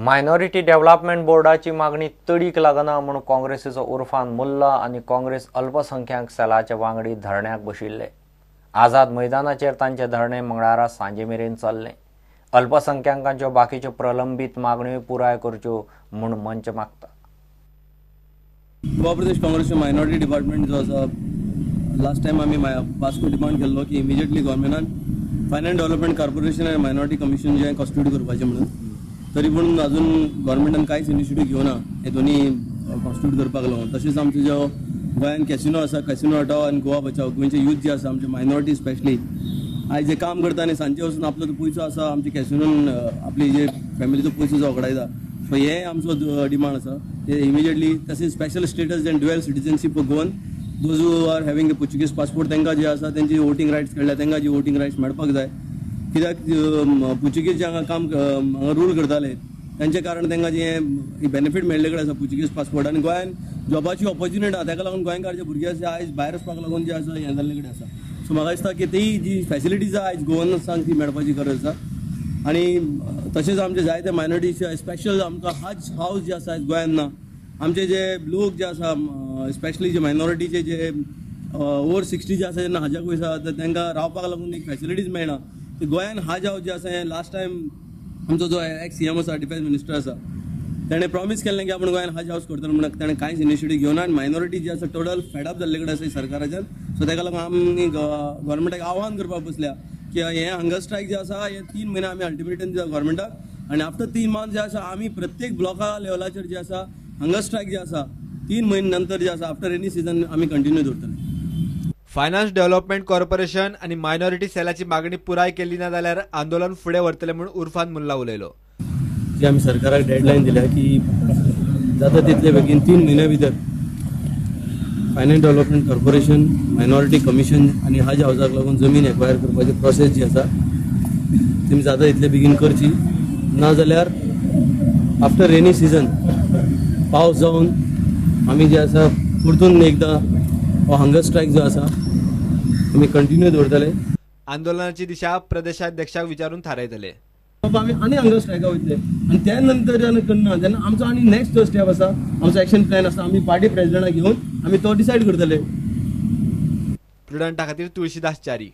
Minority development बोर्डाची मागणी तडीक लागना म्हूण काँग्रेसीचो उर्फान मुल्ला आनी काँग्रेस अल्पसंख्याक सेलाचे वांगडी धरण्याक बशिल्ले. आझाद मैदानाचेर तांचे धरणें मंगळारा सांजे मेरेन चल्लें. अल्पसंख्याकांच्यो बाकीच्यो प्रलंबीत मागण्यो पुराय करच्यो म्हूण मंच मागता. गोवा प्रदेश काँग्रेसचे मायनॉरिटी डिपार्टमेंट जो आसा, लास्ट टायम आमी वास्को डिमांड केल्लो की इमिजिएटली गव्हर्मेंटान फायनान्स डेव्हलपमेंट कॉर्पोरेशन आनी मायनॉरिटी कमिशन जे कॉन्स्टिट्यूट करपाचें म्हणून, तरी पूण अजून गव्हर्मेंटान कांयच इनिशिएटीव घेवना हे दोनी कॉन्स्टिट्यूट करपाक लागून. तशेंच आमचो जो गोंयान कॅसिनो आसा, कॅसिनो हटाव आनी गोवा बचाव, गोंयचे यूथ जे आसा, आमचे मायनॉरिटी स्पेशली आयज जे काम करता आनी सांजचे वचून आपलो तो पयसो आसा आमचे कॅसिनोन आपली जे फॅमिलीचो पयसो जो वगडायता, सो हे आमचो डिमांड आसा ते इमिजिएटली. तशेंच special status and dual citizenship for Goan, those who are having a Portuguese passport तांकां जे आसा तेंची वोटींग रायट्स काडल्या, तांकां जी वोटींग रायट्स मेळपाक जाय. कित्याक पुर्तुगीज जे हांगा काम हांगा रूल करताले तेंचे कारण तांकां जे बेनिफीट मेळ्ळे कडेन आसा पुर्तुगीज पासपोर्ट, आनी गोंयान जॉबाची ऑपॉर्च्युनिटी आसा, ताका लागून गोंयकार जे भुरगे आसा आयज भायर वचपाक लागून जे आसा हें जाल्ले कडेन आसा. सो म्हाका दिसता की ती जी फॅसिलिटीज आसा आयज गोवन्सांक ती मेळपाची गरज आसा. आनी तशेंच आमचे जायते मायनॉरिटी स्पेशल आमकां हज हावज जे आसा आयज गोंयान ना. आमचे जे लोक जे आसा स्पेशली जे मायनॉरिटीचे जे ओवर 60 जे आसा जेन्ना हजाक वयता तर तांकां रावपाक लागून एक फॅसिलिटीज मेळना. ते गोंयान हज हावज जे आसा हें लास्ट टायम आमचो जो एक्स सीएम आसा, डिफेन्स मिनिस्टर आसा, तेणें प्रॉमीस केल्लें की आपूण गोंयान हज हावज करतलो म्हणून, तेणें कांयच इनिशिएटीव घेवना. आनी मायनॉरिटी जी आसा टोटल फेडअप जाल्ले कडेन आसा सरकाराच्यान. सो ताका लागून आमी गव्हर्मेंटाक आव्हान करपाक बसल्या की हें हंगर स्ट्रायक जे आसा हे 3 म्हयने आमी अल्टिमेटम दिता गव्हर्मेंटाक, आनी आफ्टर 3 मंथ जे आसा आमी प्रत्येक ब्लॉका लेवलाचेर जे आसा हंगर स्ट्रायक जे आसा 3 म्हयने नंतर जे आसा आफ्टर रेनी सिजन आमी कंटिन्यू दवरतले. फायनान्स डेव्हलपमेंट कॉर्पोरेशन आनी मायनॉरिटी सेलाची मागणी पुराय केली ना जाल्यार आंदोलन फुडें व्हरतले म्हूण उर्फान मुल्ला उलयलो. जी आमी सरकाराक डेडलायन दिल्या की जाता तितले बेगीन 3 म्हयन्या भितर finance development corporation, minority commission आनी हज हावजाक लागून जमीन एक्वायर करपाची प्रोसेस जी आसा ती जाता तितले बेगीन करची, ना जाल्यार आफ्टर रेनी सिजन पावस जावन आमी जे आसा परतून एकदां हो हंगर स्ट्रायक जो आसा आमी कंटिन्यू दवरतले. आंदोलनाची दिशा प्रदेशाध्यक्षाक विचारून थारायतले. आमी आनी हंगर स्ट्रायका वयतले आनी त्या नंतर जेन्ना करना जेन्ना आमचो आनी नेक्स्ट जो स्टेप आसा, आमचो एक्शन प्लॅन आसा, आमी पार्टी प्रेसिडेंटाक घेवन आमी तो डिसायड करतले. प्रुडंटा खातीर तुळशीदास च्यारी.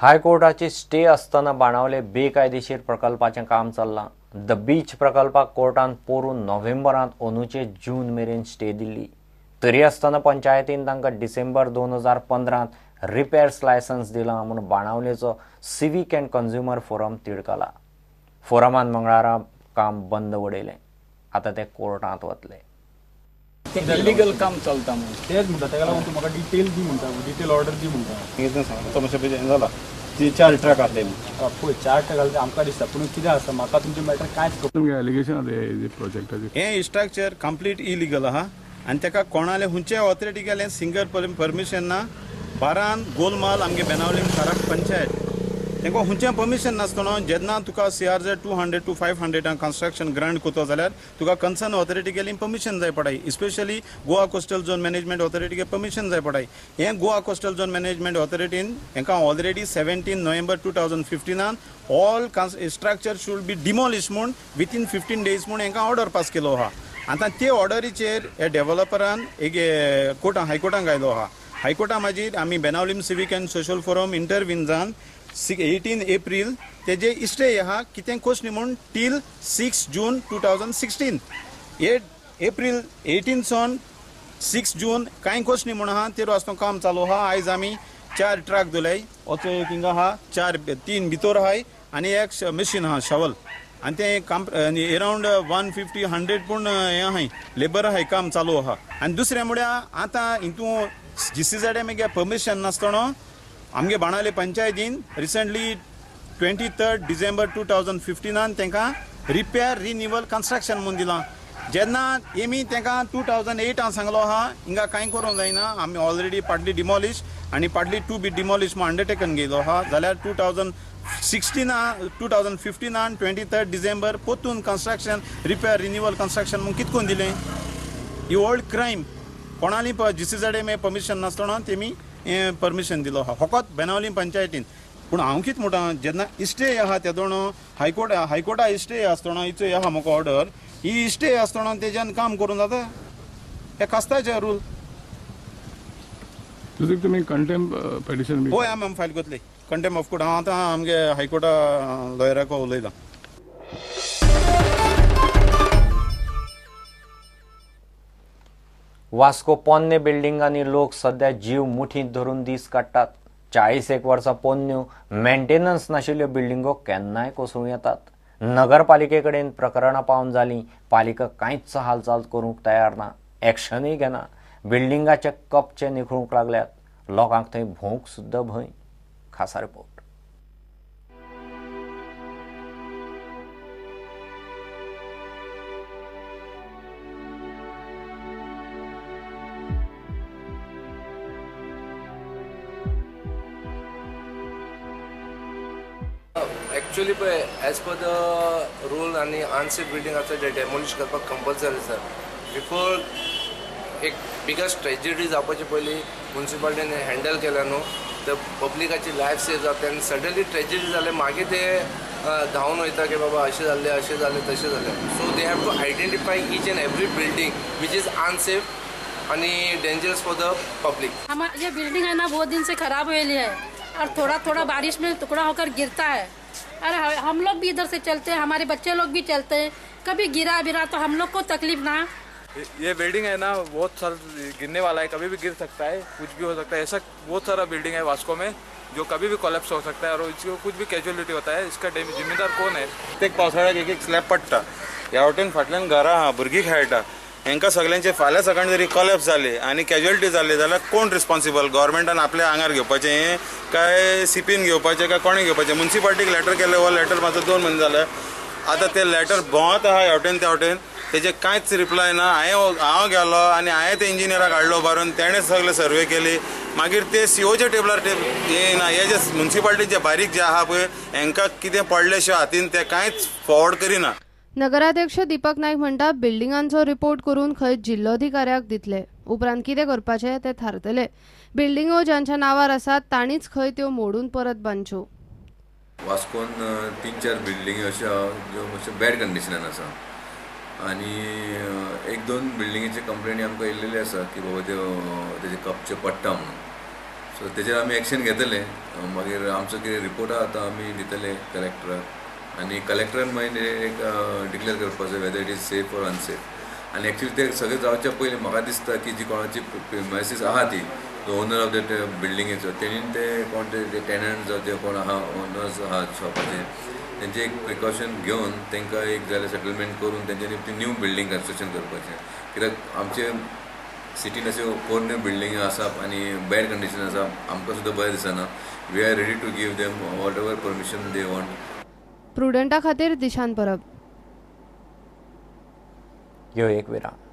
हायकोर्टाची स्टे आसतना बाणावले बेकायदेशीर प्रकल्पाचें काम चल्लां. The beach प्रकल्पाक कोर्टान पोरून नोव्हेंबरांत अंदूचे जून मेरेन स्टे दिल्ली, तरी आसतना पंचायतीन तांकां डिसेंबर 2015 रिपेर्स लायसन्स दिलां म्हूण बाणावलेचो सिवीक अँड कंज्युमर फोरम तिडकला. फोरमान मंगळारा काम बंद उडयलें. आतां ते कोर्टांत वतले. इलिगल काम चलता म्हणून तेच म्हणटा, ताका लागून तूं म्हाका डिटेल दी म्हणटा, डिटेल ऑर्डर दी म्हणटा. तमाशा हें जाला ती 4 ट्रक आसले. पळय 4 ट्रक आसले आमकां दिसता, पूण कितें आसा म्हाका तुमचें मॅटर कांयच तुमगे एलिगेशन प्रोजेक्टाचें हें स्ट्रक्चर कंप्लीट इलिगल आहा आनी ताका कोणाले खंयचे ऑथॉरिटी गेलें सिंगल परमिशन ना. बारान गोलमाल आमगे बेनावलीम खाराक पंचायत तांकां खंयचें परमिशन नासतना जेन्ना तुका CRZ 200 to 500 construction grant करता जाल्यार तुका कन्सर्न ऑथॉरिटी गेली परमिशन जाय पडाय, especially Goa coastal zone management ऑथॉरिटीगे permission जाय पडाय. हें गोवा कोस्टल झोन मॅनेजमेंट ऑथॉरिटीन हांकां already 17 November 2015 all structure should be demolish म्हूण विथीन 15 डेज म्हूण हांकां ऑर्डर पास केलो आहा. आतां ते ऑर्डरीचेर ह्या डेव्हलपरान एक कोर्टान हायकोर्टान घायलो आहा. हायकोर्टा मागीर आमी Benaulim civic and social forum intervene जावन 18 एप्रील तेजे स्टे आहा कितें कोश म्हूण टील 6 जून 2016. एप्रील 18 सावन 6 जून कांय कोश न्ही म्हूण आहा तेर वाजता काम चालू आहा. आयज आमी 4 ट्रक दिले, वचो एक हिंगा आहा, 4-3 भितर आहाय आनी एक मशीन आहा शवल, आनी तें काम एरावंड 150-100 पूण हें आहाय लेबर आहाय काम चालू आहा. आनी दुसरें म्हळ्यार आतां हितून GCZ मागीर परमिशन नासतना आमगे बाणावले पंचायतीन रिसंटली 23 डिसेंबर 2015 तांकां रिपेर रिन्युअल कन्स्ट्रक्शन म्हूण दिलां. जेन्ना एमी तांकां 2008 सांगलो आहा हिंगा कांय करूंक जायना, आमी ऑलरेडी पार्टली डिमॉलिश आनी पार्टली टू बी डिमॉलिश म्हूण अंडरटेकन घेयलो आहा. जाल्यार 2015 23 डिसेंबर पोतून कन्स्ट्रक्शन रिपेर रिन्युअल कन्स्ट्रक्शन म्हूण कितकोन दिलें. ही ओल्ड क्रायम कोणाली GCZ permission नासतना तेमी परमिशन दिलो आहा फकत बेनावलीम पंचायतीन. पूण हांव कितें म्हणटा, जेन्ना इस्टे आहा तेदोण हायकोर्ट हायकोर्टा इस्टे आसतना हिचो आहा म्हाका ऑर्डर, ही इस्टे आसतना तेज्यान काम करूं जाता, हे कास्ताचे रूल. तुमी कंटेम्प पेटिशन हय आमी फायल करतली कंटेम्प ऑफ कोर्ट. हांव आतां आमगे हायकोर्टा लॉयराक उलयतां. वास्को पोन्ने बिल्डिंगांनी लोक सध्या जीव मुठींत धरून दीस काडटात. 40 वर्सां पोन्न्यो मेंटेनन्स नाशिल्ल्यो बिल्डिंगो केन्नाय कोसळूं येतात. नगरपालिके कडेन प्रकरणां पावन जालीं, पालिका कांयच हालचाल करूंक तयार ना, एक्शनूय घेना. बिल्डिंगाचे कपचे निखळूंक लागल्यात, लोकांक थंय भोंवंक सुद्दां भंय. खासा रिपोर्ट. एक्चुअली पळय एज पर the rule आनी अनसेफ बिल्डींग आसा ते डेमोलिश करपाक कंपल्सरी आसा. बिफोर एक बिगेस्ट ट्रेजिडी जावपाचे पयलीं मुन्सिपालिटीन हँडल केलें न्हू, तर पब्लिकाची लायफ सेव जाता. आनी सडनली ट्रेजिडी जाले मागीर ते धांवन वयता की बाबा अशें जाल्लें, अशें जालें, तशें जालें. So they have to identify each and every building which is unsafe आनी डेंजरस फॉर the public. हमारा ये बिल्डिंग है ना बहुत दिन से खराब हुई है और थोड़ा थोड़ा बारिश में टुकड़ा होकर गिरता है. अरे हम लोग भी इधर से चलते हैं, हमारे बच्चे लोग भी चलते हैं, कभी गिरा बिरा तो हम लोग को तकलीफ ना. ये बिल्डिंग है ना बहुत साल गिरने वाला है, कभी भी गिर सकता है, कुछ भी हो सकता है. ऐसा बहुत सारा बिल्डिंग है वास्को में जो कभी भी कोलैप्स हो सकता है और इसको कुछ भी कैजुअलिटी होता है, इसका जिम्मेदार कौन है? प्रत्येक पावसाळ्याक एक एक स्लॅब पडटा. ह्या वटेन फाटल्यान घरां आहा, भुरगीं खेळटा, हेंकां सगळ्यांचे फाल्यां सकाळीं जरी कोलॅप्स जाले आनी कॅज्युअलिटी जाली जाल्यार कोण रिस्पॉन्सिबल? गव्हर्मेंटान आपल्या आंगार घेवपाचें काय सीपीन घेवपाचें काय कोणें घेवपाचें? मुन्सिपालिटीक लेटर केलें, हो लेटर म्हाजो 2 म्हयने जाले, आतां तें लेटर भोंवत आहा ह्या वटेन त्या वटेन, तेजे कांयच रिप्लाय ना. हांवें हांव गेलो आनी हांवें ते इंजिनियराक हाडलो उबारून, तेणें सगळें सर्वे केली. मागीर ते सीओच्या टेबलार येना. हे जे मुन्सिपालिटीचे बारीक जे आहा पळय हेंकां कितें पडलें शें हातीन ते कांयच फॉरवर्ड करिना. नगराध्यक्ष दीपक नायक म्हणटा बिल्डिंगांचो रिपोर्ट करून खंय जिल्लोधिकाऱ्याक दितले, उपरांत कितें करपाचें तें थारतले. बिल्डिंगो ज्यांच्या नावार आसात तांणीच खंय त्यो मोडून परत बांदच्यो. वास्कोन 3-4 बिल्डिंगी अश्यो ज्यो मातश्यो बॅड कंडिशनान आसा आनी 1-2 बिल्डिंगेचे कंप्लेनी आमकां येयल्लेली आसा की बाबा त्यो तेजे कपचे पडटा म्हणून. सो तेजेर आमी एक्शन घेतले. मागीर आमचो कितें रिपोर्ट आहा तो आमी दितले कलेक्टराक आनी कलेक्टरान मागीर एक डिक्लेर करपाचो whether it is safe or unsafe. आनी एक्चुअली ते सगळें जावच्या पयलीं म्हाका दिसता की जी कोणाची प्रिमायसीस आहा ती ओनर ऑफ that बिल्डिंगेचो तेणीन ते कोण ते टेनंट जावं ते कोण आहा ओनर्स आहा शॉपाचे तेंचे एक प्रिकॉशन घेवन तांकां एक जाल्यार सेटलमेंट करून तेंच्यांनी ती न्यू बिल्डींग कन्स्ट्रक्शन करपाचें. कित्याक आमचे सिटीन अश्यो पोरण्यो बिल्डिंग्यो आसा आनी बॅड कंडिशन आसा, आमकां सुद्दां बरें दिसना. We are ready to give them whatever permission they want. प्रुडंटा खातीर दिशान परब. यो एक विराम.